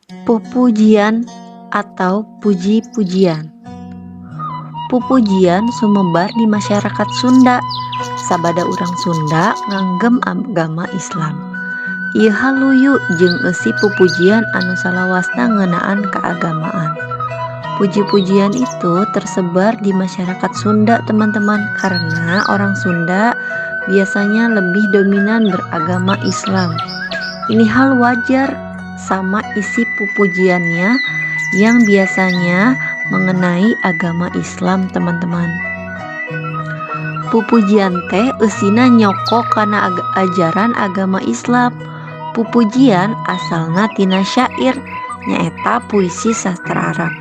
Pupujian atau puji-pujian. Pupujian sumebar di masyarakat Sunda. Sabada urang Sunda nganggem agama Islam. Ieu hal luyu jeung eusi pupujian anu salawasna ngeunaan keagamaan. Puji-pujian itu tersebar di masyarakat Sunda, teman-teman, karena orang Sunda biasanya lebih dominan beragama Islam. Ini hal wajar sama isi pupujiannya yang biasanya mengenai agama Islam, teman-teman. Pupujian teh eusina nyoko kana ajaran agama Islam. Pupujian asalna tina syair, nyaeta puisi sastra Arab.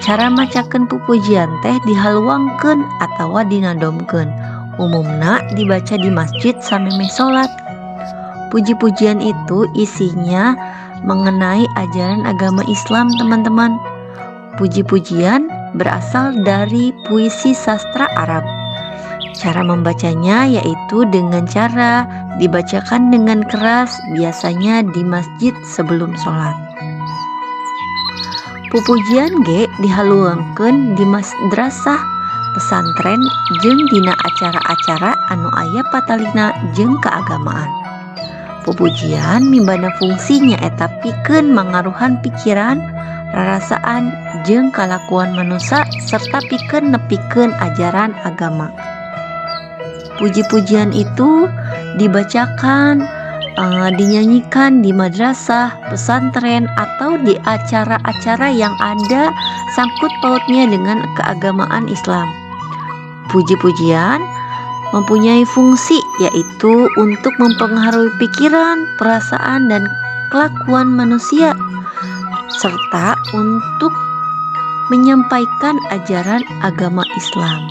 Cara macakeun pupujian teh dihaluangkeun atawa dinadomkeun. Umumna dibaca di masjid samemeh salat. Puji-pujian itu isinya mengenai ajaran agama Islam, teman-teman. Puji-pujian berasal dari puisi sastra Arab. Cara membacanya yaitu dengan cara dibacakan dengan keras, biasanya di masjid sebelum sholat. Pupujian ge dihaluangkeun di madrasah, pesantren, jeung dina acara-acara anu aya patalina jeung keagamaan. Pupujian mibanda fungsi nyaeta pikeun mangaruhan pikiran, rarasaan, jeung kalakuan manusia serta pikeun nepikeun ajaran agama. Puji-pujian itu dibacakan, dinyanyikan di madrasah, pesantren, atau di acara-acara yang ada sangkut pautnya dengan keagamaan Islam. Puji-pujian mempunyai fungsi yaitu untuk mempengaruhi pikiran, perasaan, dan kelakuan manusia, serta untuk menyampaikan ajaran agama Islam.